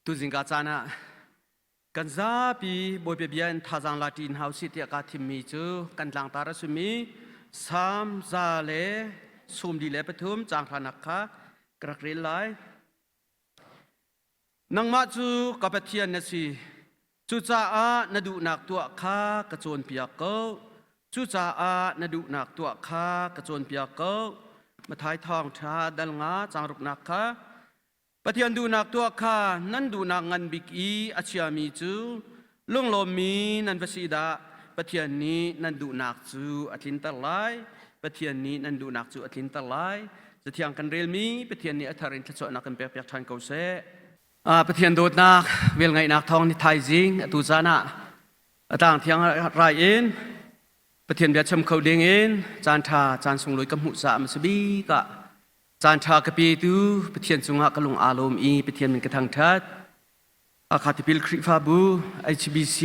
Tuzingka caan ah kan zapi Bawipa bia in thazaang la ṭin hau sih tiah kaa thimmi cu kan tlangtar a simi Salm 143 caang hranak kha ka rak rel lai. Nangmah cu ka Pathian na si. Cucaah na duhnak tuah kha ka cawnpiak ko. Cucaah na duhnak tuah kha ka cawnpiak ko. Matthai thawngṭha dal nga caang ruknak kha Pathian duhnak tuah kha nan duhnak ngan bik i a chiami cu lunglawmmi nan va si dah. Pathian nih nan duhnak cu a tlinter lai. Pathian nih nan duhnak cu a tlinter lai. Cathiang kan relmi Pathian nih a thar in thluachuahnak kan pekpiak ṭhan ko seh. Pathian dawtnak velngeihnak thawng ni thaizing atu caan ah a tlang thiang rai in Pathian bia chim kho ding in caan ṭha caan sunglawi ka hmuh caah a si bik ah Caan ṭha ka petu Pathian cungah ka lung aa lawm i Pathian min ka thangṭhat. Hakha Tipil Khrihfabu HBC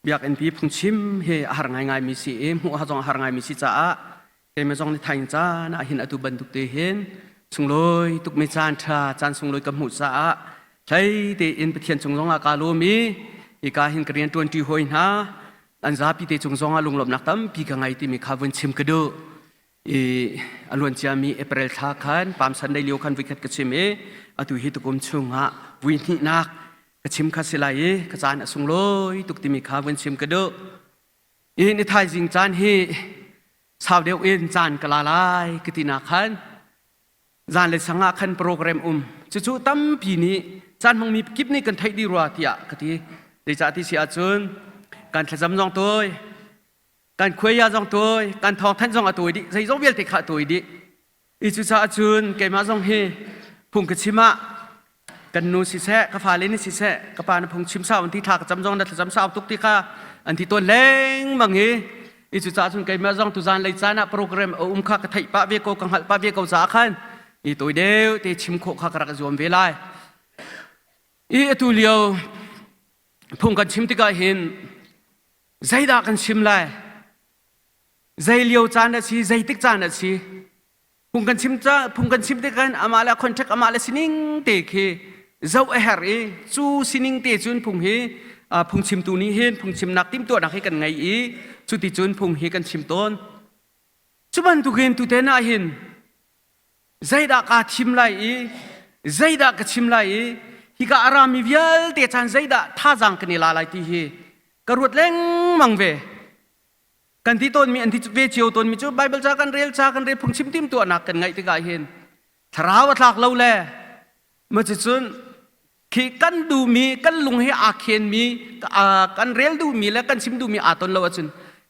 Biakinnpi phungchim hi a har ngaingaimi si i hmuh zong a har ngaimi si caah keimah zong ni thaing caan ah hin atu bantuk te hin sunglawi tukmi caan ṭha caan sunglawi ka hmuh caah hlei tein Pathian cung zongah kaa lawm i hika hin ka rian ṭuanṭi hawi hna an zapi te cung zongah lunglawmhnak tampi ka ngei timi kha vun chim ka duh. I a luan ciami April thla khan Palm Sunday lio khan voikhat ka chim i atu hi tukum chungah vui hnihnak ka chim kha si lai i ka caan a sunglawi tuk timi kha vun chim ka duh. I ni thaizing caan hi sau deuh in caan ka la lai ka ti nak khan zan le sang ah khan program um cucu tampi nih caan hmangmi kip nih kan theih dih rua tiah ka ti. Zeicah ti si ahcun kan thlacam zong tawi kan khuaia zong tawi kan thawngthanh zong a tawi dih zeizong vialte kha a tawi dih i cucaah cun keimah zong hi phung ka chim ah kan nu siseh ka fale nih siseh ka pa na phung chim sau an ti thla ka cam zong na thlacam sau tuk ti kha an ti tawn lengmang hi i cucaah cun keimah zong tuzan lei caan ah program a um kha ka theih pah ve ko ka hngalh pah ve ko caah khan i tawi deuh te chim khawh kha ka rak zuam ve lai i atu lio phung kan chim tikah hin Zeidah kan chim lai? Zei lio caan a si, zeitik caan a si? Phung kan chim ca phung kan chim tikhan amah le contract amah le sining te khi zoh a herh i cu sining te cun phung hi phungchimtu nih hin phungchimnak timhtuahnak hi kan ngei i cuti cun phung hi kan chim tawn. Cu bantukin tuten ah hin zeidah kaa thim lai i zeidah ka chim lai i hika a rami vialte caan zeidah thazaang kan i la lai ti hi ka ruat lengmang ve. Kan ti tawnmi an ti ve cio tawnmi cu Bible ca kan rel ca kan rel phungchim tim tuahnak kan ngaih tikah hin thlarau a tlak lo le ma cucun khi kan duhmi kan lung he aa khenmi kan rel duhmi le kan chim duhmi aa ton lo ahcun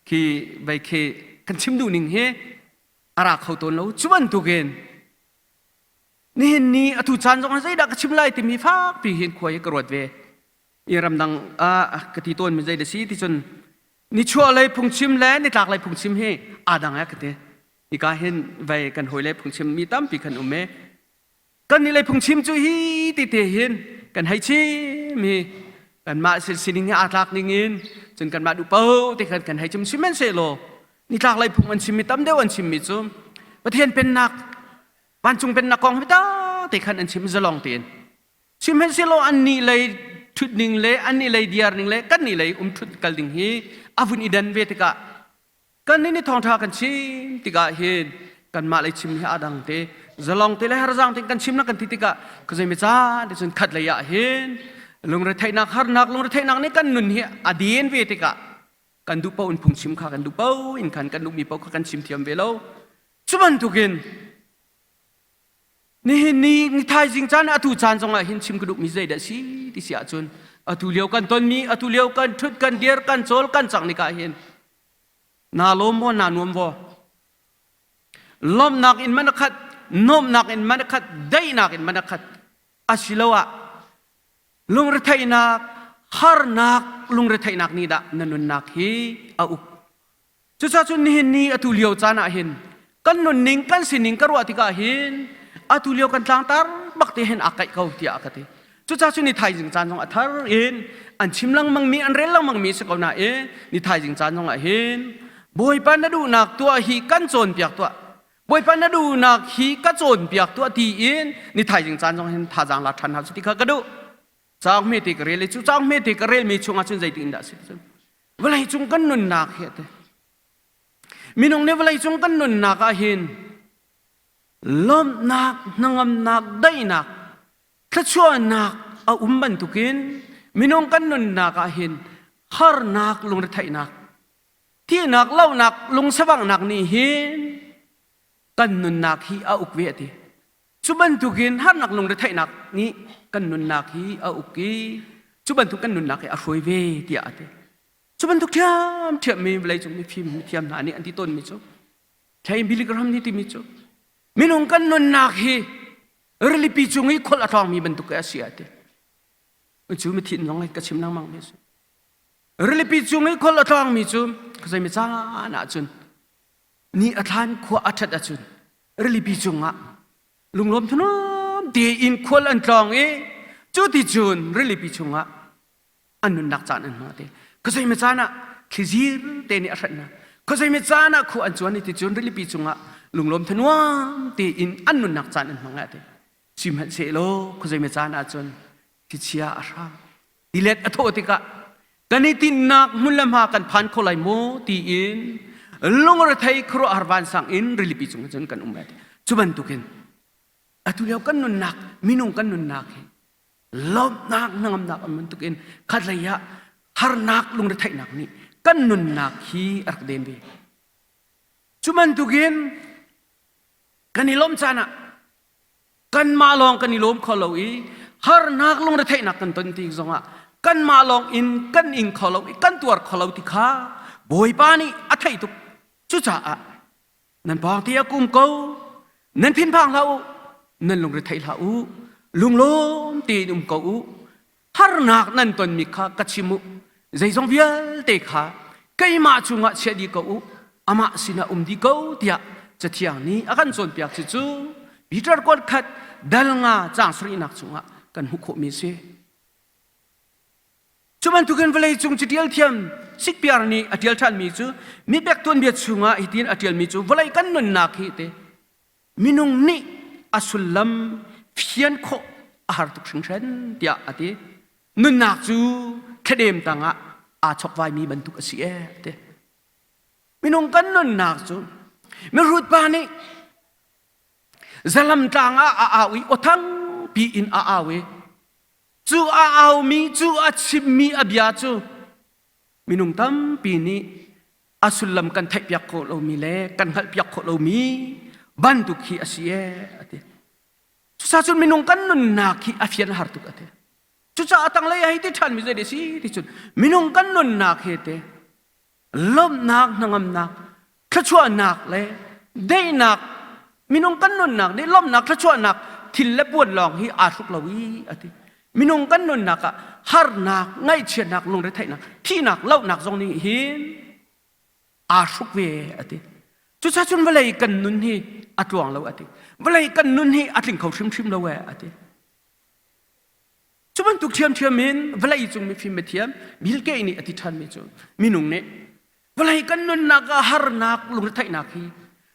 khi vei khi kan chim duh ning hi a ra kho tawn lo. Cu bantukin nihin ni atu caan zong ah zeidah ka chim lai timi fakpi hin khua hi ka ruat ve. I ramdang ah ka ti tawnmi zei da si ti cun nichuah lei phungchim le nitlak lei phungchim hi aa dang eh ka ti. Hika hin vei kan hawi le phungchim mi tampi kan um e. Kan nih lei phungchim cu hi ti te hin kan hei chim hi kanmah sining he aa tlak ning in cun kanmah duh paoh te khan kan hei chim. Sihmanhsehlaw nitlak lei phung an chimmi tam deuh an chimmi cu Pathian pennak vancung pennak kong hi te khan an chim zalong tein. Sihmanhsehlaw annih lei ṭhut ning le annih lei diar ning le kannih lei um ṭhut kal ding hi a vun i dan ve tikah kannih nih thawngṭha kan chim tikah hin kanmah lei chim hi a dang te zalong te le harzang te kan chim na kan ti tikah khuazei mi caan te cun khat lei ah hin lungretheihnak harnak lungretheihnak nih kan nun hi a den ve tikah kan duh paoh in phungchim kha kan duh paoh in khan kan duhmi paoh kha kan chim thiam ve lo. Cu bantukin nihin ni ni thaizing caan atu caan zongah hin chim ka duhmi zeidah si ti si ahcun atu lio kan tonmi atu lio kan ṭhut kan dir kan cawl kan cang nikah hin naa lawm maw naa nuam vaw lawmhnak in man a khat nuamhnak in man a khat daihnak in man a khat asiloah lungretheihnak harnak lungretheihnak nih dah na nunnak hi a uk? Cucaah cun nihin ni atu lio caan ah hin kan nunning kan sining ka ruah tikah hin atu lio kan tlangtar bak te hin aa kaih ko tiah ka ti. Cucaah cun ni thaizing caan zong a thar in an chim lengmang mi an rel lengmang mi si ko nain ni thaizing caan zong ah hin Bawipa na duhnak tuah hi kan cawnpiak tuah, Bawipa na duhnak hi ka cawnpiak tuah tiin ni thaizing caan zong hin thazaang la ṭhan hna ti kha ka duh. Cauk hmete ka rel i cu cauk hmete ka relmi chungah cun zeitin in dah a si cun vawlei cung kan nunnak hi a ti. Minung nih vawlei cung kan nunnak ah hin lawmhnak, hnangamnak, daihnak, thluachuahnak a um bantukin minung kan nunnak ah hin harnak, lungretheihnak, thihnak, lohnak, lungsavanghnak nih hin kan nunnak hi a uk ve a ti. Cu bantukin harnak lungretheihnak nih kan nunnak hi a uk i cu bantuk kan nunnak hi a hruai ve tiah a ti. Cu bantuk ṭhiamṭhiam mi vawleicung mifim mithiam hna nih an ti tawnmi cu Thlei Billy Graham nih timi cu minung kan nunnak hi rilipi cung i khual a tlawngmi bantuk a si a ti. Cu mithin zong ka chim lengmang mi a si. Rilipi cung i khual a tlawngmi cu zeimi caan ah cun ni a thlan khua a ṭhat ahcun rilipi cungah lunglawm thanuam tein khual an tlawng i cu ti cun rilipi chungah an nunnak caan an hmang te khuazei mi caan ah thlizir te nih a hranh hna khuazei mi caan ah khu an cuan i ti cun rilipi cungah lunglawm thanuam tein an nunnak caan an hmang te sihmanhsehlaw khuazei mi caan ah cun thichia a hrang tilet a thawh tikah kan i tinhnak hmun le hma kan phan kho lai maw tiin lungrethei khuaruahhar vansang in rilipi cung cun kan um lai cu bantukin atu lio kan nunnak minung kan nunnak hi lawmhnak hnangamnak an bantukin khatlei ah harnak lungretheihnak nih kan nunnak hi a rak den ve cu bantukin kan i lawmh caan ah kanmah lawng kan i lawm kho lo i harnak lungretheihnak kan ton tik zongah kanmah lawng in kan ing kho lo i kan tuar kho lo ti kha Bawipa nih a theih tuk cucaah nan pawng te a kum ko nan thinphang hlah u nan lungre thei hlah u lunglawm tein um ko u harnak nan tonmi kha ka chim u zeizong vialte kha keimah cungah chiah dih ko u amah sinah um dih ko tiah cathiang nih a kan cawnpiak cu cu Peter kuat khat dal nga caang sarihnak chungah kan hmuh khawhmi a si. Cu bantukin vawleicung catial thiam Shakespeare nih a ṭial ṭhanmi cu mipek tuanbia chungah hitin a ṭialmi cu vawlei kan nunnak hi te minung nih a sullam fian khawh a har tuk hringhran tiah a ti. Nunnak cu thladem tangah aa chokvaimi bantuk a si ee a ti. Minung kan nunnak cu mihrut pa nih zalam tlang ah a au i aw thangpi in a au i Cu a aumi cu a chimmi a bia cu minung tampi nih a sullam kan theihpiak khawh lomi le kan hngalhpiak khawh lomi bantuk hi a si ee a ti. Cucaah cun minung kan nunnak hi a fian a har tuk a ti. Cucaah a tanglei ah hei ti ṭhanmi zei a si ti cun minung kan nunnak he te lawmhnak hnangamnak thluachuahnak le daihnak minung kan nunnak nih lawmhnak thluachuahnak thil le puan lawng hi aa hruk lo i a ti minung kan nunnak ah harnak ngaihchiatnak lungretheihnak thihnak lohnak zong nih hin aa hruk ve a ti cucaah cun vawlei kan nun hi a tluang lo a ti vawlei kan nun hi a tling kho hrimhrim lo e a ti Cu bantuk ṭhiamṭhiam in vawlei cung mifim mithiam Bill Gates nih a ti ṭhanmi cu minung nih vawlei kan nunnak ah harnak lungretheihnak hi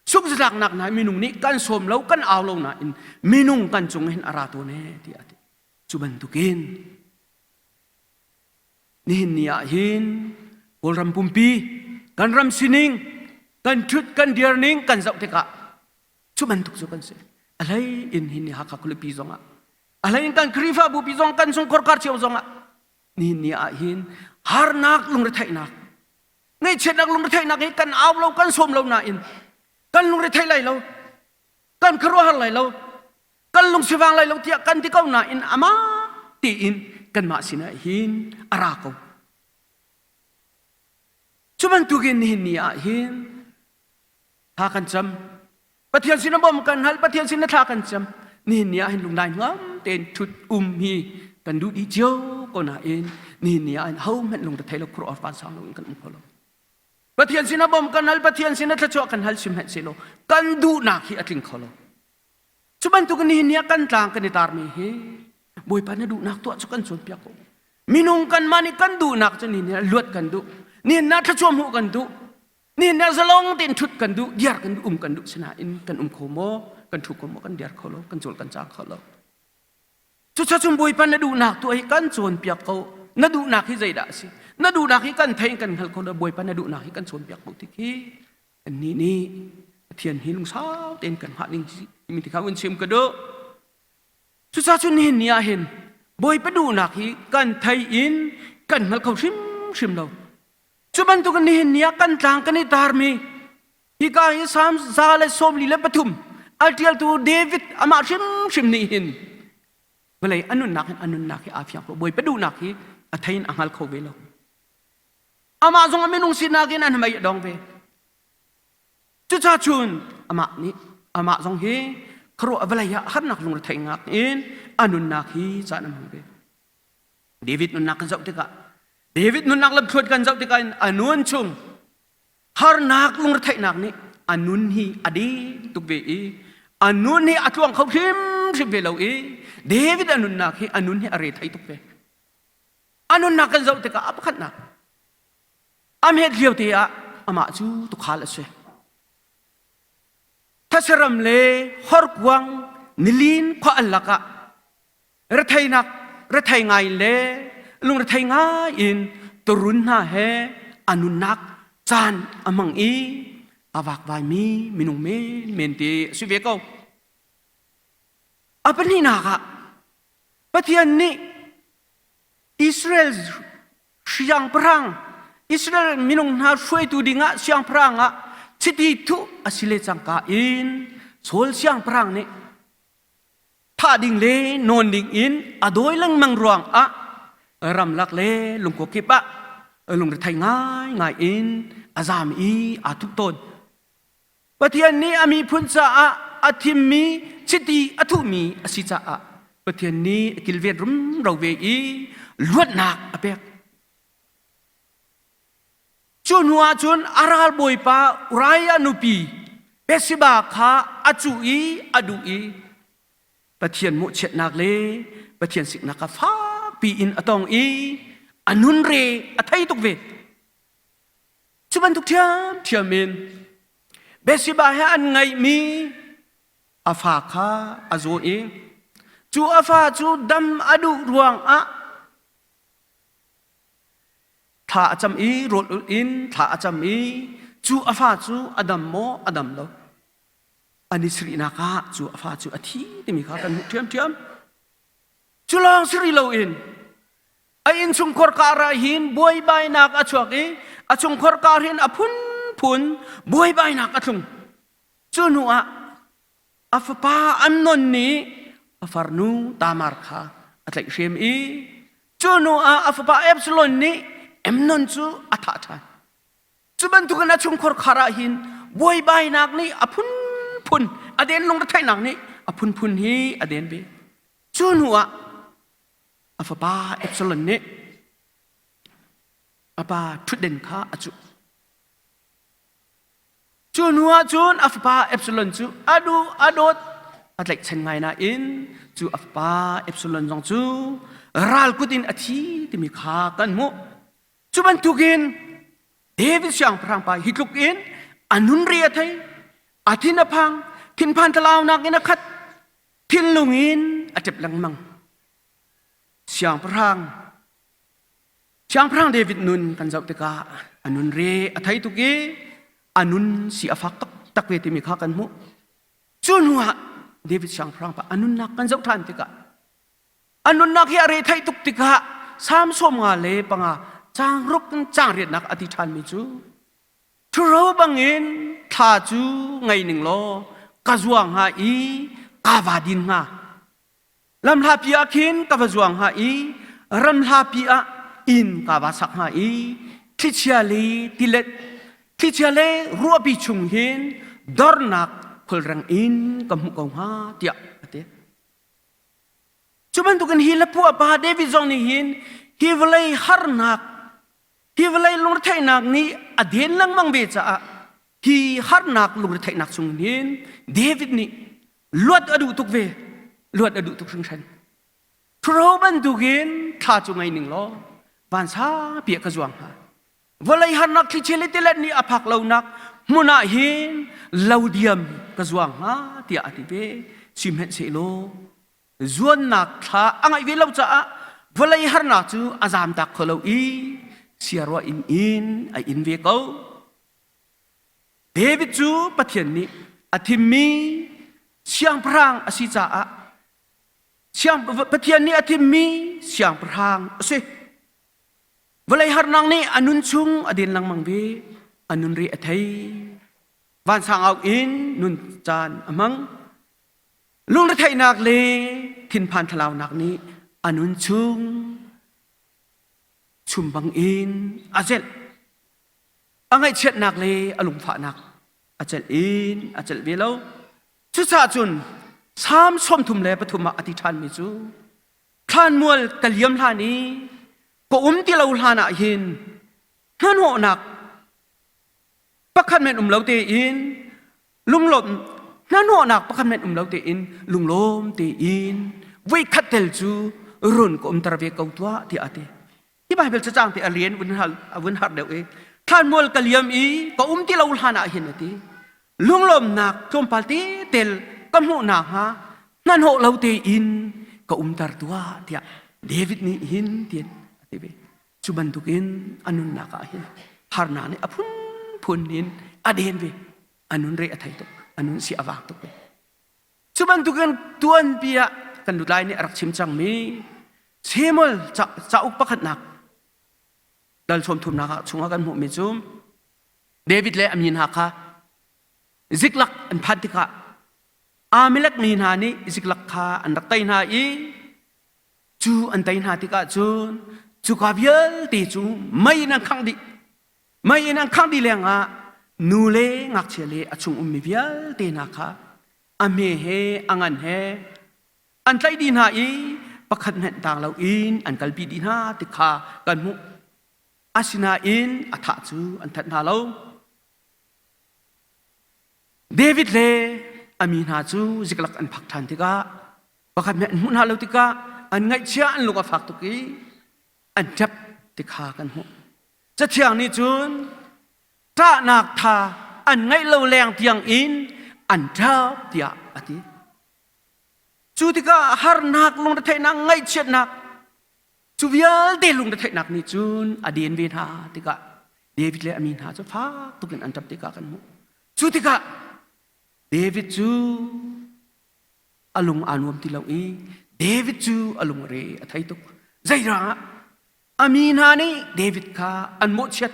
sungzatlaknak hna minung nih kan sawm lo kan au lo nain minung kan cung hin a ra tawn ee tiah a ti. Cu bantukin nihin ni ah hin Kawlram pumpi kan ram sining kan ṭhut kan dir ning kan zoh tikah cu bantuk cu kan si. A hlei in hin ni Hakha khualipi zongah a hlei in kan Khrihfabu pi zong kan chungkhar kar cio zongah nihin ni ah hin harnak lungretheihnak ngaihchiatnak lungretheihnak hi kan au lo kan sawm lo nain kan lungrethei lai lo kan khuaruahhar lai lo kan lungsivang lai lo tiah kan ti ko nain amah tiin kanmah sinah hin a ra ko cu bantukin nihin ni ah hin thla kan cam Pathian sin bawm kan hal Pathian sin thla kan cam nihin ni ah hin lungnai ngam tein thut um hi kan duh dih cio ko nain nihin ni ah hin ho hmanh lung thei lo khur van sang lo in kan um kho lo Pathian sin bawm kan hal Pathian sin thluachuah kan hal sim hmanh selaw kan duhnak hi a tling kho lo cu bantuk nihin ni ah kan tlang kan i tarmi hi Bawipa na duhnak tuah cu kan cawnpiak ko minung kanmah nih kan duhnak cu nihin ni ah luat kan duh nihin ah thluachuah hmuh kan duh Nihin ah zalong tein ṭhut kan duh, diar kan duh, um kan duh sinain kan um kho maw? Kan ṭhu kho maw? Kan diar kho lo, kan cawl kan cang kho lo. Cucacun Bawipa na duhnak tuah hi kan cawnpiak ko. Na duhnak hi zeidah a si? Na duhnak hi kan thei kan hngal ko lo. Bawipa na duhnak hi kan cawnpiak ko ti khi annih nih Pathian hi lungsau tein kan hngah ding timi ti kha un chim ka duh. Cucacun nihin ni ah hin Bawipa duhnak hi kan thei in kan hngal kho hrimhrim lo. Cu bantuk nihin ni ah kan tlang kan i tarmi hika hi Psalm 143 a ṭialtu David amah hrimhrim nih hin vawlei a nunnak hin a nunnak hi aa fiang ko Bawipa duhnak hi a thei in a hngal kho ve lo. Amah zong a minung sinak in an mei a dong ve. Cucacun amah nih amah zong hi khuaruah vawlei ah harnak lungretheih ngak in a nunnak hi caan a hmang ve. David nunnak kan zoh tikah David nunnak lamthluan kan zoh tikah in a nun chung harnak lungretheihnak nih a nun hi a ding tuk ve i a nun hi a tluang kho hrimhrim ve lo i David a nunnak hi a nun hi a re thei tuk ve. A nunnak kan zoh tikah a pakhatnak a hmet lio te ah amah cu tukhal a si. Thasaram le horkuang nilin khua al lakah retheinak rethei ngai in le lungrethei ngai in turun hna he a nunnak caan a hmang i a vakvaimi minung menmen te a si ve ko. A pahnihnak ah Pathian nih Israel siangpahrang Israel minung hna hruaitu dingah siangpahrang ah chiti thuh a si le cangka in Saul siangpahrang nih thah ding le nawn ding in a dawi lengmang ruang ah ramlak le lungkua kip ah lungrethei ngaingai in a zam i aa thup tawn. Pathian nih a miphun caah a thimmi chiti a thuhmi a si caah Pathian nih a kilven rumro ve i luatnak a pek. Cu hnu ah cun a ralbawipa Uriah nupi Bathsheba kha a cuh i a duh i Pathian mawhchiatnak le Pathian siknak kha fakpi in a tong i a nun re a thei tuk ve. Cu bantuk ṭhiamṭhiam in Bathsheba he an ngeihmi a fa kha a zaw i cu a fa cu dam a duh ruangah thla a cam i rawl ulh in thla a cam i cu a fa cu a dam maw a dam lo an i sarihnak ah cu a fa cu a thi timi kha kan hmuh ṭhiamṭhiam cu lawng si rih loin a innchungkhar kar ah hin buaibainak a chuak i a chungkhar kar hin a phunphun buaibainak a tlung cu hnu ah a fapa Amnon nih a farnu Tamar kha a tlaihhrem i cu hnu ah a fapa Absalom nih Amnon cu a thah ṭhan. Cu bantukin a chungkhar khar ah hin buaibainak nih a phunphun a den lungretheihnak nih a phunphun hi a den ve. Cu hnu ah a fapa Absalom nih a pa ṭhutden kha a cuh. Cu hnu ah cun a fapa Absalom cu a duh a dawt a tlaihchan ngai nain cu a fapa Absalom zong cu ral kut in a thi timi kha kan hmuh. Cu bantukin David siangpahrang pa hi tluk in a nun re a thei, a thin a phang, thinphan thalaunak in a khat, thinlung in a ṭep lengmang. Siangpahrang Siangpahrang David nun kan zoh tikah a nun re a thei tuk i a nun si a fak taktak ve timi kha kan hmuh. Cu hnu ah David siangpahrang pa a nunnak kan zoh ṭhan tikah a nunnak hi a re theih tuk tikah Salm 55 caang ruk in caang riatnak a ti ṭhanmi cu ṭhuro bangin thla cu ngei ning law ka zuang hnga i ka va din hnga Lamhlapi ah khin ka va zuang hnga i ramhlapi ah inn ka va sak hnga i thlichia le tilet thlichia le ruahpi chung hin dornak khulreng in ka hmuh ko hnga tiah a ti. Cu bantukin hi lapua pa David zong nih hin hi vawlei harnak hi vawlei lungretheihnak nih a den lengmang ve caah hi harnak lungretheihnak chung hin David nih luat a duh tuk ve luat a duh tuk hringhran ṭhuro bantukin thla cu ngei ning law van saupi ah ka zuang hnga vawlei harnak thlichia le tilet nih a phak lonak hmun ah hin lo diam ka zuang hnga tiah a ti ve sihmanhsehlaw. Zuannak thla a ngaih ve lo caah vawlei harnak cu a zamtak kho lo i siaruah in in a in ve ko. David cu Pathian nih a thimmi siangpahrang a si caah Pathian nih a thimmi siangpahrang a si. Vawlei harnak nih a nun chung a den lengmang ve, a nun re a thei. Vansang au in nun caan a hmang. Lungretheihnak le thinphan thlalaunak nih a nun chung chum bangin a zelh. A ngaihchiatnak le a lungfahnak a celh in a celh ve lo. Cucaah cun Salm 33 ah a ti ṭhanmi cu thlanmual ka liam hlan i ka um ti lo hlan ah hin hnahnawhnak pakhat men um lo tein lunglawm hnahnawhnak pakhat men um lo tein lunglawm tein voikhat tel cu run ka umter ve ko tuah tiah a ti. Hi Baibal cacang te a rian vun hal a vun har deuh i thlanmual ka liam i ka um ti lo hlan ah hin a ti. Lunglawmnak tlawmpal te tel ka hmuh nakhnga hnahnawh lo tein ka umter tuah tiah David nih hin tian a ti ve. Cu bantukin a nunnak ah hin harnak nih a phunphun in a den ve. A nun re a thei tuk. A nun si a vang tuk ve. Cu bantukin tuanpi ah kan lutlai nih a rak chim cangmi Samuel cauk pakhatnak dal sawm thumnak ah chungah kan hmuhmi cu David le a mi hna kha Ziklag an phanh tikah Amalek mi hna nih Ziklag kha an rak tei hna i cu an tei hna tikah cun cuka vialte cu mei in an khangh dih. Mei in an khangh dih lengah nu le ngakchia le a chung ummi vialte hna kha a hme he a ngan he an tlaih dih hna i pakhat hmanh tang loin an kalpi dih hna ti kha kan hmuh. Asinain a thah cu an that hna lo. David le a mi hna cu Ziklag an phak ṭhan tikah pakhat hmanh an hmuh hna lo tikah an ngaihchia an lung a fak tuk i an ṭap ti kha kan hmuh. Cathiang nih cun ṭahnak tha an ngeih lo leng tiang in an ṭap tiah a ti. Cu tikah harnak, lungretheihnak, ngaihchiatnak cu vialte lungretheihnak nih cun a den ve hna tikah David le a mi hna cu fak tuk in an ṭap tikah kan hmuh. Cu tikah David cu a lung aa nuam ti lo i David cu a lungre a thei tuk. Zeiruangah A mi hna nih David kha an mawhchiat.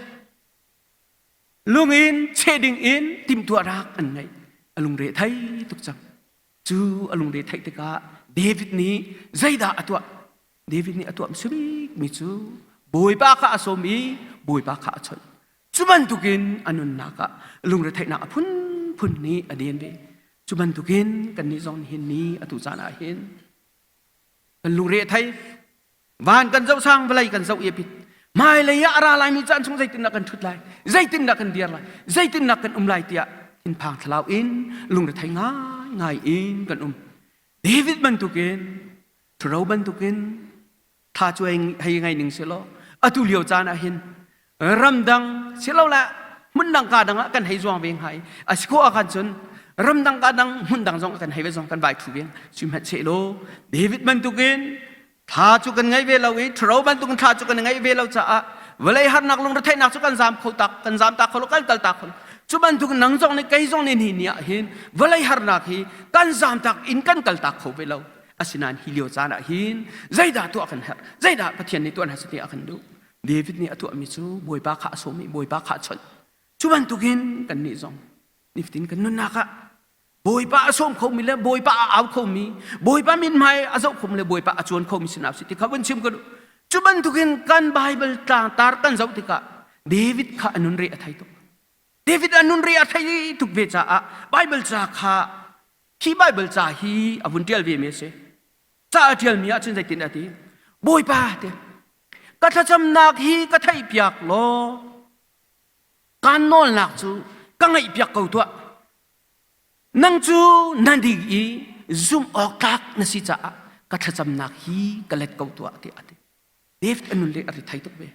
Lung in cheh ding in timhtuahnak an ngeih. A lungre thei tuk cang. Cu a lungre theih tikah David nih zeidah a tuah? David nih a tuah mi cu Bawipa kha a sawm i Bawipa kha a chawnh. Cu bantukin a nunnak ah lungretheihnak a phunphun nih a den ve. Cu bantukin kannih zong nihin ni atu caan ah hin kan lungre a thei. Van kan zoh sang vawlei kan zoh i a pit. Hmailei ah a ra laimi caan chung zeitindah kan ṭhut lai, zeitindah kan dir lai, zeitindah kan um lai tiah thinphang thlalau in lungrethei ngaingai in kan um. David bantukin, ṭhuro bantukin thla cu hei ngei ning selaw atu lio caan ah hin ramdang silole hmundang ka dang ah kan hei zuang ve hnga i a si khawh ah khan cun ramdang ka dang hmundang zong kan hei ve zong kan vai thu ve sihmanhsehlaw David bantukin thla cu kan ngei ve lo i ṭhuro bantukin thla cu kan ngei ve lo caah vawlei harnak lungretheihnak cu kan zam kho tak kan zam tak kho lo kan kal tak kho cu bantuk nang zong nih kei zong nih ni ni ah hin vawlei harnak hi kan zam tak in kan kal tak kho ve lo asinain hi lio caan ah hin zeidah tuah kan herh zeidah Pathian nih tuah hna seh ti a kan duh David nih a tuahmi cu Bawipa kha a sawm i Bawipa kha a chawnh. Cu bantukin kannih zong nifatin kan nunnak ah Bawipa a sawm khomi le Bawipa a au khomi, Bawipa mithmai a zoh khomi le Bawipa a cuan khomi sinah si ti kha vun chim ka duh. Cu bantukin kan Baibal tlangtar kan zoh tikah David kha a nun re a thei tuk. David a nun re a thei tuk ve caah Baibal ca kha hi Baibal ca hi a vun ṭial ve mi a si. Ca a ṭialmi ah cun zeitin a ti? Bawipa te ka thlacamnak hi ka theihpiak law kaan nawlnak cu ka ngaihpiak ko tuah. Nang cu na dik i zumh awk tlak na si caah ka thlacamnak hi ka let ko tuah tiah a ti. David a nun le a ri thei tuk ve.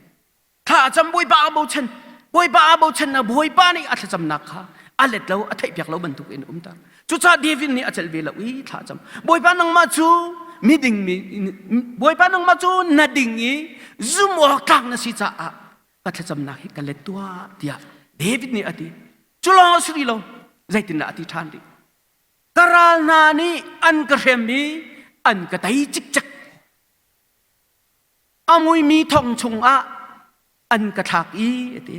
Thla a cam Bawipa aa bochan. Bawipa aa bochan na Bawipa nih a thlacamnak kha a let lo a theihpiak lo bantuk in a umter. Cucaah David nih a celh ve lo i thla a cam. Bawipa nangmah cu miding mi Bawipa nangmah cu na ding i zum awk tlak na si caah ka thlacamnak hi ka let tuah tiah David nih a ti. Cu lawng a si rih lo. Zeitindah a ti ṭhan rih? Ka ral hna nih an ka hrem i an ka tei cikcek. A muimi thong chungah an ka thlak i a ti.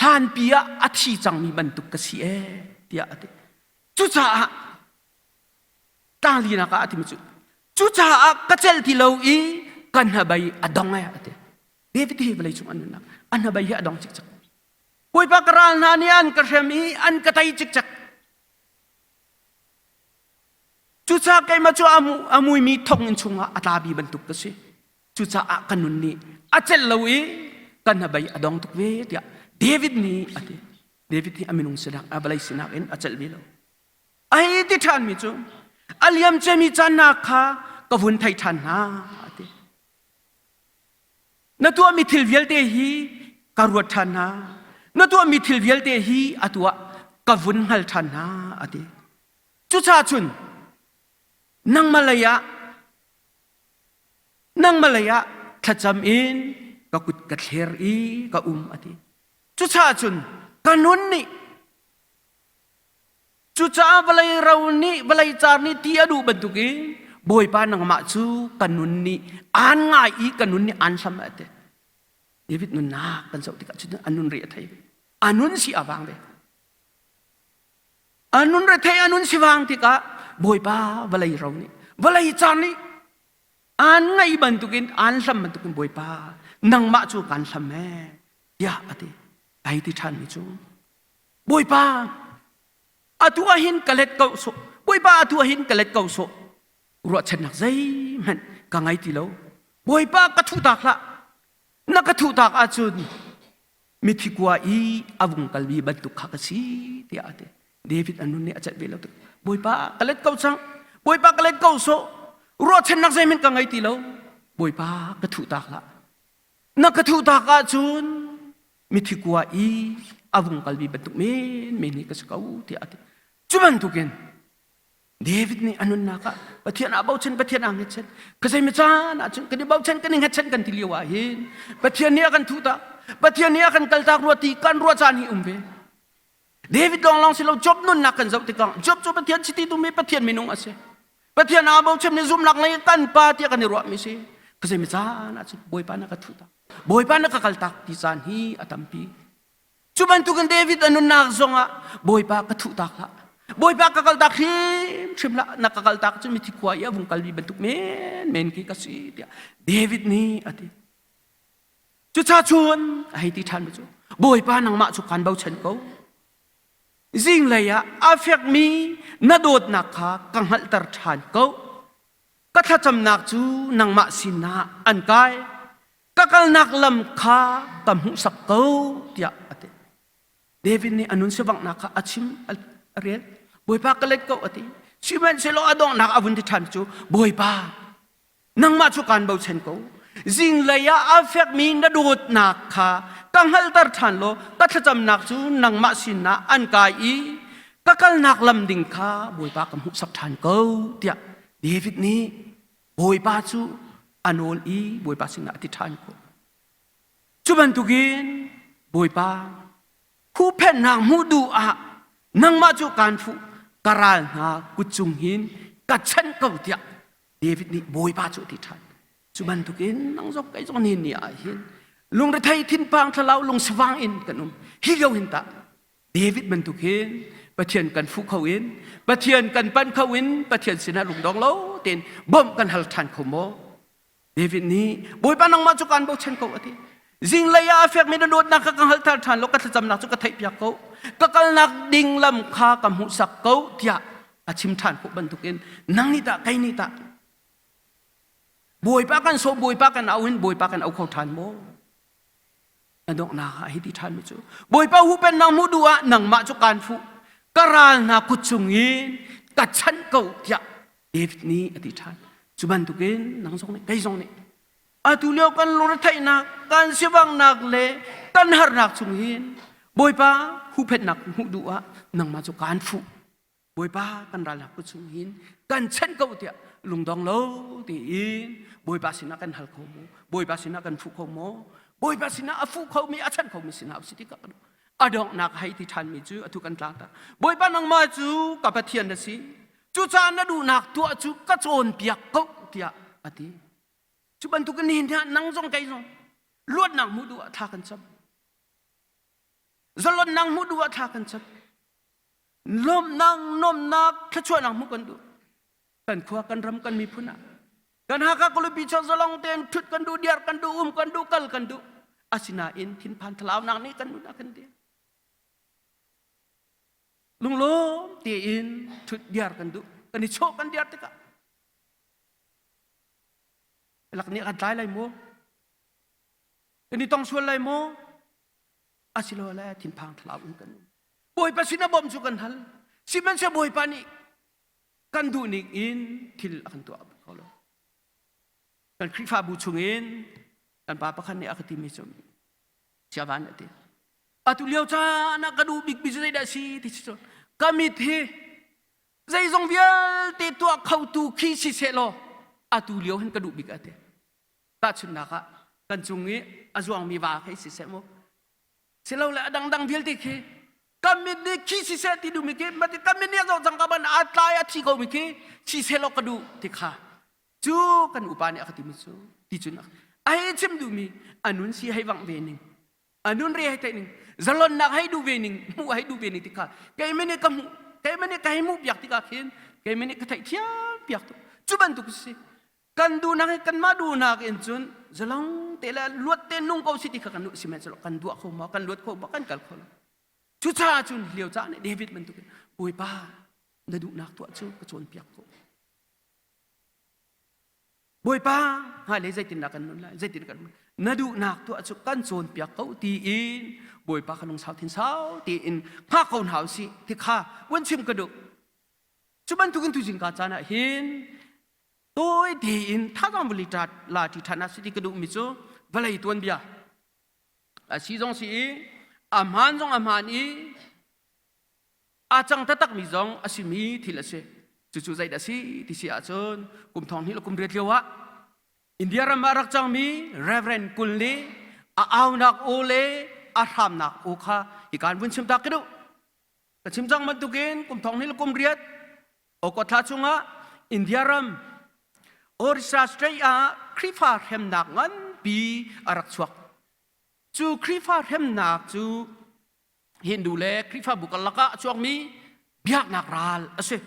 Hlanpi ah a thi cangmi bantuk ka si ee tiah a ti. Cucaah tlanglinak ah a timi cu cucaah ka celh ti lo i ka hnabei a dong ee a ti. David hi vawlei cung an nunnak a hnabei hi a dong cikcek. Bawipa ka ral hna nih an ka hrem i an ka tei cikcek. Cucaah keimah cu a muimi thonginn chungah a tlabi bantuk ka si. Cucaah ka nun nih a celh lo i ka hnabei a dong tuk ve tiah David nih a ti. David hi a minung sinak a vawlei sinak in a celh ve lo. A hei ti ṭhanmi cu a liam ciami caan hna kha ka vun thei ṭhan hna a ti. Na tuahmi thil vialte hi ka ruat ṭhan hna. Na tuahmi thil vialte hi atu ah ka vun hngal ṭhan hna a ti. Cucaah cun nangmah lei ah nangmah lei ah thlacam in ka kut ka thler i ka um a ti. Cucaah cun ka nun nih Cucaah vawlei ro nih vawlei car nih ti a duh bantukin Bawipa nangmah cu ka nun nih aan ngai i ka nun nih aan hlam a ti. David nunnak kan zoh tikah cun a nun ri a thei ve. A nun si a vang ve. A nun re thei a nun si vang tikah Bawipa vawlei ro nih vawlei car nih aan ngai bantukin aan hlam bantukin Bawipa nangmah cu kaan hlam ee tiah a ti. Ai ti ṭhanmi cu Bawipa, atu ah hin ka let ko sawh. Bawipa, atu ah hin ka let ko sawh. Ruahchannak zeihmanh ka ngei ti lo. Bawipa, ka thutak hlah. Na ka thutak ahcun mithi kua i a vung kalmi bantuk kha ka si tiah a ti. David a nun nih a celh ve lo tik. Bawipa, ka let ko cang. Bawipa, ka let ko sawh. Ruahchannak zeihmanh ka ngei ti lo. Bawipa, ka thutak hlah. Na ka thutak ahcun mithi kua i a vung kalmi bantuk menmen hi ka si ko tiah a ti. Cu bantukin David nih a nunnak ah Pathian ah bochan Pathian ah hngatchan ka zei caan ahcun kan i bochan kan i hngatchan kan ti lio ah hin Pathian nih a kan thutak Pathian nih a kan kaltak rua ti kan ruah caan hi um ve David lawnglawng si lo Job nunnak kan zoh tikah Job cu Pathian chiti tumi Pathian minung a si. Pathian aa bochan mi zumnak lei kan pa tiah kan i ruahmi si. Ka zei mi caan ah cun Bawipa na ka thuh tak. Bawipa na ka kal tak ti caan hi a tampi. Cu bantukin David a nunnak zongah Bawipa ka thuh tak hlah. Bawipa ka kal tak hrimhrim hlah. Na ka kal tak cu mithi khua i a vung kalmi bantuk men men khi ka si tiah David nih a ti. Cucaah cun a hei ti ṭhan cu Bawipa nangmah cu kaan bochan ko. Zinglei ah a fekmi na dawtnak kha ka hngalhter ṭhan ko. Ka thlacamnak cu nangmah sinah an kai. Ka kalnak lam kha ka hmuhsak ko tiah a ti. David nih a nun sivanghnak kha a chim a rel. Bawipa ka let ko a ti. Sihmanhsehlaw a donghnak a vun ti ṭhan cu Bawipa Nangmah cu kaan bochan ko. Zinglei ah a fekmi na dawtnak kha ka hngalhter ṭhan law ka thlacamnak cu nangmah sinah an kai i ka kalnak lam ding kha Bawipa ka hmuhsak ṭhan ko tiah David nih Bawipa cu a nawl i Bawipa sinah a ti ṭhan ko. Cu bantukin Bawipa huhphenhnak hmuh duh ah nangmah cu kaan fuh ka ral hna kut cung hin ka chanh ko tiah David nih Bawipa cu a ti ṭhan. Cu bantukin nang zong kei zong nihin ni ah hin lungrethei thinpang thlalau lungsivang in kan um. Hi lio hin tah David bantuk hin Pathian kan fuh kho in Pathian kan pan kho in Pathian sinah lungdong lo tein bawmh kan hal ṭhan kho maw? David nih Bawipa nangmah cu kaan bochan ko a ti. Zinglei ah a fekmi na dawtnak kha ka hngalhter ṭhan law ka thlacamnak cu ka theihpiak ko. Ka kalnak ding lam kha ka hmuhsak ko tiah a chim ṭhan khawh bantukin nang nih tah kei nih tah Bawipa kan sawh Bawipa kan au hin Bawipa kan au kho ṭhan maw? Na donghnak ah hi ti ṭhanmi cu Bawipa huhphennak hmuh duh ah nangmah cu kaan fuh ka ral hna kut chungin ka chanh ko tiah David nih a ti ṭhan. Cu bantukin nang zong nih kei zong nih atu lio kan lungretheihnak kan sivanghnak le kan harnak chung hin Bawipa huhphenhnak hmuh duh ah nangmah cu kaan fuh Bawipa kan ralnak kut chung hin kan chanh ko tiah. Lungdong lo tiin Bawipa sinah kan hal kho maw? Bawipa sinah kan fuh kho maw? Bawipa sinah a fuh khomi a chanh khomi sinah si tikah a donghnak hei ti ṭhanmi cu atu kan tlang ta. Bawipa nangmah cu ka Pathian na si. Cucaah na duhnak tuah cu ka cawnpiak ko tiah a ti. Cu bantuk in nihin nang zong kei zong luatnak hmuh duh ah thla kan cam. Zalonnak hmuh duh ah thla kan cam. Lawmhnak, nuamhnak, thluachuahnak hmuh kan duh. Kan khua, kan ram, kan miphun ah. Kan Hakha kulupi chung zalong tein ṭhut kan duh, diar kan duh, um kan duh, kal kan duh. Asinain thinphan thalaunak nih kan nun a kan dir. Lunglawm tein ṭhut diar kan duh. Kan i chawh kan diar tikah lak nih kan tlai lai maw? Kan i tong sual lai maw? Asilole thinphang thlau in kan um. Bawipa sin a bawm cu kan hal. Sihmanhsehlaw Bawipa nih kan duhning in thil a kan tuah kho lo. Kan Khrihfabu chungin kan pa pakhat nih a ka timi cu siavan a ti. Atu lio caan ah ka duh bikmi cu zeidah a si ti cu ka mit hi zeizong vialte tuah khotu khi si seh law atu lio hin ka duh bik a ti. Tahchunhnak ah kan cung i a zuangmi va khi siseh mu silole a dangdang vialte khi kan mit nih khi siseh ti duhmi khi mati kan mit nih a zoh cang ka ban a tlai a thi komi khi siseh law ka duh ti kha cu kan upa nih a ka timi cu ti cun a hei chim duhmi a nun si hei vangh ve ning a nun re hei theih ning zalonnak hei duh ve ning hmuh hei duh ve ning ti kha keimah nih ka hmuh keimah nih ka hei hmuh piak tikah khin keimah nih ka theih thiam piak tu cu bantuk si kan duhnak hi kanmah duhnak in cun zalong te le luat te nung ko si ti kha kan duh sihmanhsehlaw kan duah kho maw kan luat kho maw kan kal kho lo cucaah cun lio caan nih David bantukin Bawipa na duhnak tuah cu ka cawnpiak ko Bawipa hmailei zeitindah kan nun lai zeitin kan nun na duhnak tuah cu kan cawnpiak ko tiin Bawipa ka lungsau thinsau tiin hngak ko hna usih ti kha vun chim ka duh cu bantukin tuzing ka caan ah hin tawi tein thazaang vuli la ṭi ṭhan ah si ti ka duhmi cu vawlei tuanbia a si zong si i a hmaan zong a hmaan i a cang taktakmi zong a simi thil a si. Cucu zeidah a si ti si ahcun kum thong hnih le kum riat lio ah India ram ah rak cangmi Reverend Kul nih a aunak aw le a hramnak aw kha hikaan vun chim ta ka duh. Ka chim cang bantukin kum thong hnih le kum riat Okot thla chungah India ram Orissa State ah Khrihfa hremnak nganpi a rak chuak. Cu Khrihfa hremnak cu Hindu le Khrihfabu karlak ah a chuakmi biaknak ral a si.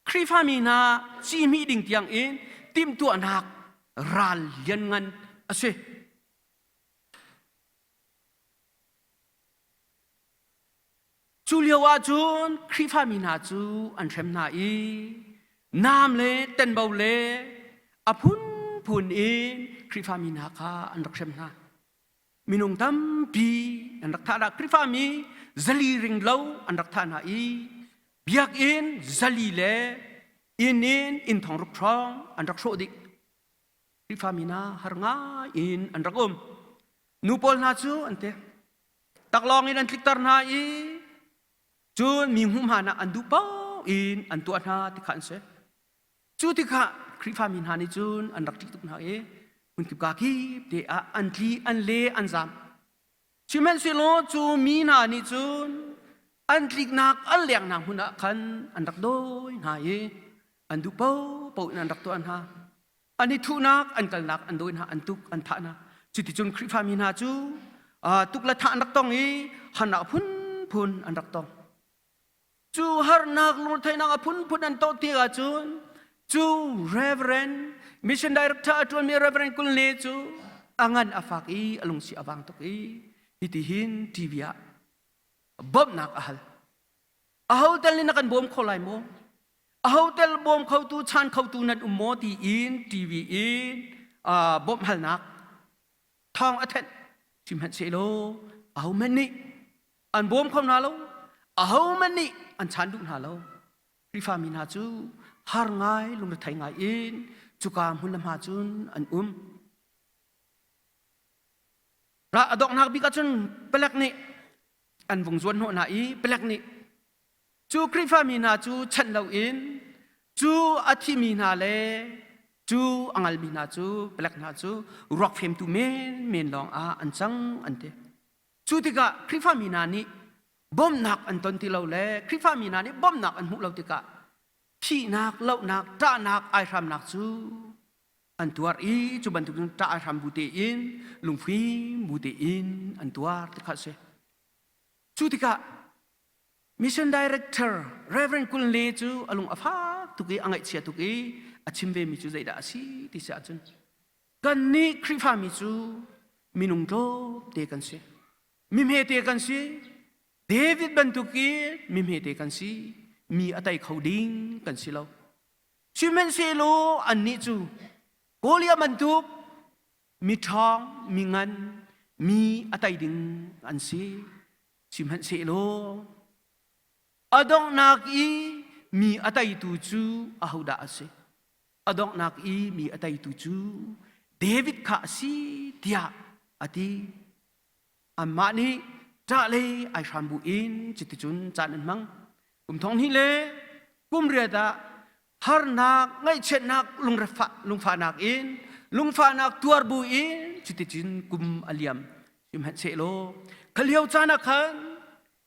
Khrihfami hna cihmih ding tiang in timhtuahnak ral lianngan a si. Cu lio ahcun Khrihfami hna cu an hrem hna i nam le tenbo le a phunphun in Khrihfami hna kha an rak hrem hna. Minung tampi an rak thah hna. Khrihfami zali ring lo an rak thah hna i biakinn zali le inn in inn thong ruk hrawng an rak hrawh dih. Khrihfami hna har ngai in an rak um. Nu pawl hna cu an ti. Taklawng in an tlikter hna i cun mi hmuhman ah an duh paoh in an tuah hna ti kha an si. Cu tikah Khrihfami hna nih cun an rak ṭih tuk hna i hmunkip ka kip te ah an tli, an le, an zaam. Sihmanhsehlaw cu mi hna nih cun an tliknak an lengnak hmun ah khan an rak dawi hna i an duh paohpaoh in an rak tuah hna. An i thuhnak, an kalnak an dawi hna, an tuk, an thah hna. Cuticun Khrihfami hna cu tuk le thah an rak tong i harnak phunphun an rak tong. Cu harnak lungretheihnak a phunphun an tawh ti ahcun cu Reverend Mission Director a ṭuanmi Reverend Kulne cu a ngan a fak i a lungsi a vang tuk i hitihin TV ah bawmhnak a hal. Aho tel nih na kan bawm kho lai maw? Aho tel bawm khotu chan khotu nan um maw tiin TV in bawmh halnak thawng a thenh. Sihmanhsehlaw ahohmanh nih an bawm kho hna lo ahohmanh nih an chan duh hna lo Khrihfami hna cu har ngai lungrethei ngai in cuka hmun le hma cun an um ra a donghnak bik ahcun palek nih an vung zuan hnawh hna i palek nih cu Khrihfami hna cu chanh loin. Cu a thimi hna le cu a ngalmi hna cu palek hna cu ruak femtu menmen lawng ah an cang an ti. Cu tikah Khrihfami hna nih bawmhnak an ton ti lo le Khrihfami hna nih bawmhnak an hmuh lo tikah thihnak, lohnak, ṭahnak, aihramnak cu an tuar i cu bantuk cun ṭah aihram bu tein lungfim bu tein an tuar ti kha a si. Cu tikah Mission Director Reverend Kunle cu a lung a fak tuk i a ngaihchia tuk i a chim vemi cu zeidah a si ti si ahcun kannih Khrihfami cu minung tlawmte kan si. Mi hmete kan si. David bantuk i mi hmete kan si. Mi a tei kho ding kan si lo. Sihmanhsehlaw annih cu Goliath bantuk mi ṭhawng, mi ngan, mi a tei ding an si. Sihmanhsehlaw a donghnak i mi a teitu cu ahodah a si? A donghnak i mi a teitu cu David kha a si tiah a ti. Anmah nih ṭah le aihram bu in cuticun caan an hmang. Kum thong hnih le kum riat ah harnak, ngaihchiatnak, lungfahnak in lungfahnak tuar bu in cuticun kum a liam. Sihmanhsehlaw kha lio caan ah khan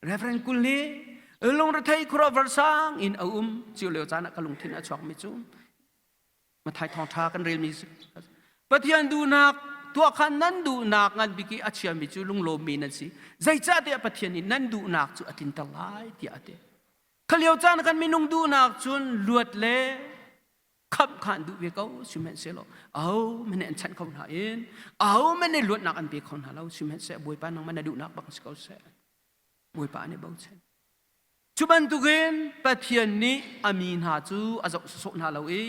Reverend Kul nih lungrethei khuaruahvar sang in a um. Cu lio caan ah ka lungthin a chuakmi cu Mathai thawngṭha kan relmi Pathian duhnak tuah kha nan duhnak ngan bik i a chiami cu lunglawmmi nan si. Zeicahtiah Pathian nih nan duhnak cu a tlinter lai tiah a ti. Kha lio caan kan minung duhnak cun luat le khamh kha an duh ve ko sihmanhsehlaw ahohmanh nih an chanh kho hna in ahohmanh nih luatnak an pe kho hna lo sihmanhseh Bawipa nangmah na duhnak bak si ko seh. Bawipa nih bochan. Cu bantukin Pathian nih a mi hna cu a zoh sawsawh hna lo i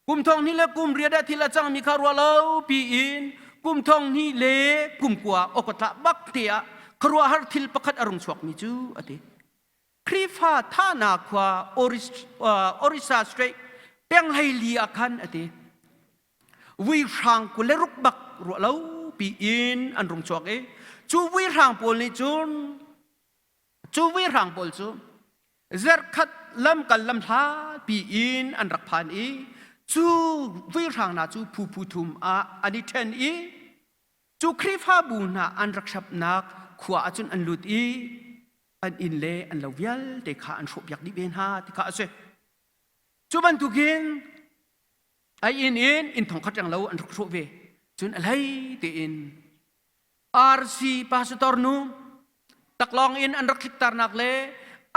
kum thong hnih le kum riat ah thil a cangmi kha ruah lo piin kum thong hnih le kum kua awkatlah bak te ah khuaruahhar thil pakhat a rung chuakmi cu a ti. Khrihfa thahnak khua Orissa Strait peng hleili ah khan a ti. Vuihrang 26 bak ruah lo piin an rung chuak i cu vuihrang pawl nih cun Cu vuihrang pawl cu zarhkhat lamkal lamhlatpi in an rak phan i cu vuihrang hna cu phu phu thum ah an i ṭhen i cu Khrihfabu hna an rak hrapnak khua ahcun an lut i an inn le an lo vialte kha an hrawhpiak dih ve hna ti kha a si. Cu bantukin a inn in inn thongkhat reng lo an rak hrawh ve. Cun a hlei tein RC pastor nu taklawng in an rak thliktarnak le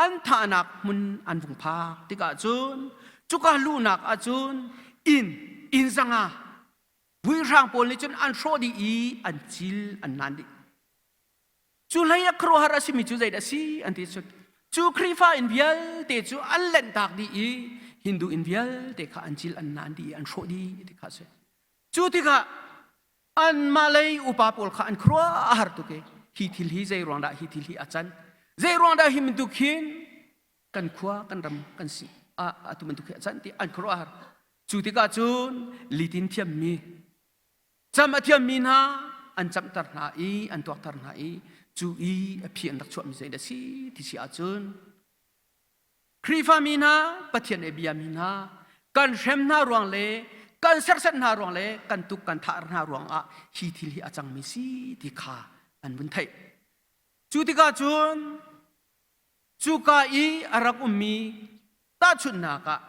an thahnak hmun an vung phak tikah cun cuka luhnak ahcun inn inn zanga vuihrang pawl nih cun an hrawh dih i an cil an nan dih. Cu hlei a khuaruahhar a simi cu zeidah a si an ti cun cu Khrihfa inn vialte cu an lenhtak dih i Hindu inn vialte kha an cil an nan dih i an hrawh dih ti kha a si. Cu tikah anmah lei upa pawl kha an khuaruah a har tuk i hi thil hi zei ruang dah hi thil hi a can zei ruang dah hi bantuk hin kan khua kan ram kan si a atu bantuk hi a can ti an khuaruah a har cu tikah cun litin thiammi cam a thiammi hna an camter hna i an tuakter hna i cu i a phi an rak chuahmi zei dah si ti si ahcun Khrihfami hna, Pathian a biami hna, kan hrem hna ruang le kan serhsat hna ruang le kan tuk kan thah hna ruangah hi thil hi a cangmi si ti kha an vun theih. Cu tikah cun cuka i a rak ummi tahchunhnak ah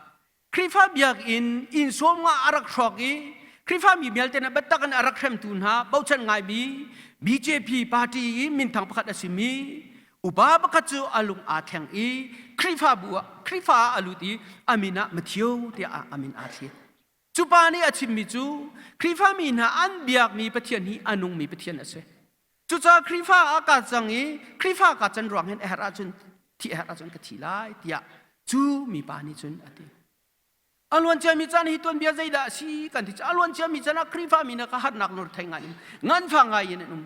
Khrihfa biakinn inn sawm nga a rak hrawk i Khrihfa mi vialte na biatak in a rak hremtu hna bochan ngaimi BJP party i minthang pakhat a simi upa pakhat cu a lung aa thleng i Khrihfabu ah Khrihfa ah a lut i a min ah Matthew tiah a min aa thlir. Cu pa nih a chimmi cu Khrihfa mi hna an biakmi Pathian hi a nungmi Pathian a si. Cucaah Khrihfa ah kaa cang i Khrihfa kaa can ruang hin a herh ahcun thih a herh ahcun ka thi lai tiah cu mipa nih cun a ti. A luan ciami caan hi tuanbia zeidah a si kan ti cu a luan ciami caan ah Khrihfa mi hna kha harnak lur thei ngai in nganfah ngai in an um.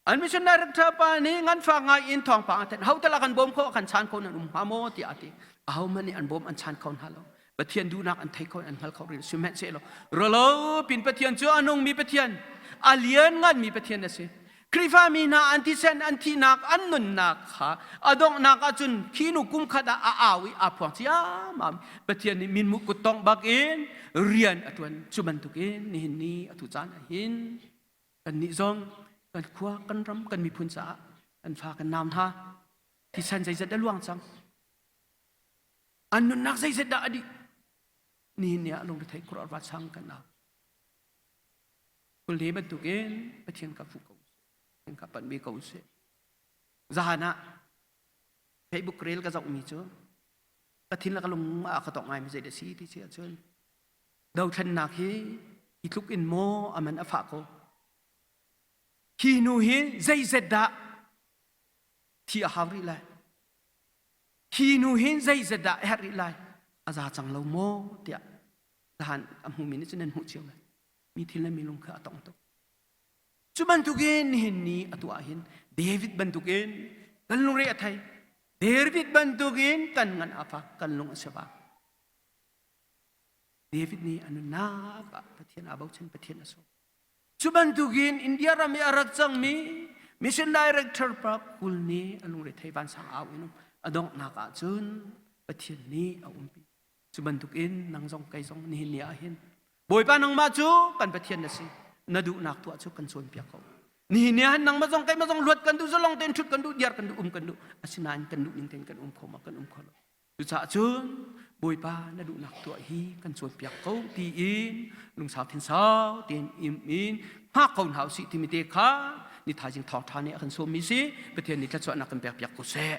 An mission director pa nih nganfah ngai in thawngpang a thanh. Ho tal a kan bawm kho a kan chan kho nan um hnga maw tiah a ti. Ahohmanh nih an bawm an chan kho hna lo. Pathian duhnak an thei kho an hngal kho rih sihmanhsehlaw rolo pin Pathian cu a nungmi Pathian a lian nganmi Pathian a si. Khrihfami hna an thisen an thihnak an nunnak kha a donghnak ahcun khi nu kum khat ah a au i aa phuang ciammam. Pathian nih minmu kuttongh bakin rian a ṭuan. Cu bantukin nihin ni atu caan ah hin kannih zong kan khua kan ram kan miphun caah kan fa kan nau hna thisen zeizat dah luang cang an nunnak zeizat dah a dih nihin ni ah lungrethei khuaruah vansang kan au Kul bantukin Pathian ka fuh ko Pathian ka panh ve ko sih. Zahan ah Facebook rel ka zohmi cu ka thin le ka lung ah ka tawk ngaimi zei dah si ti si ahcun dothlennak hi hi tluk in maw a man a fah ko. Hi nu hi zeizet dah thi a hau rih lai. Hi nu hin zeizet dah a herh rih lai. A za cang lo maw tiah zahan a hmumi nih cun nan hmuh cio lai. Mi thil le mi lung kha a tong tuk. Cu bantukin nihin ni a tuah hin David bantukin kan lungre a thei. David bantukin kan ngan a fak, kan lung a si fak. David nih a nunnak ah Pathian aa bochan, Pathian a sawm. Cu bantukin India ram i a rak cangmi mission director pa kul nih a lungre thei vansang au in a donghnak ah cun Pathian nih a umpi. Cu bantukin nang zong kei zong nihin ni ah hin Bawipa nangmah cu kan Pathian na si. Na duhnak tuah cu kan cawnpiak ko. Nihin ni ah hin nangmah zong keimah zong luat kan duh zalong tein ṭhut kan duh diar kan duh um kan duh asinain kan duh ning tein kan um kho ma kan um kho lo. Cucaah cun Bawipa na duhnak tuah hi kan cawnpiak ko tiin lungsau thinsau tein im in hngak ko hna usih timi te kha ni thaizing thawngṭha nih a kan sawmmi si Pathian nih thluachuahnak kan pekpiak ko seh.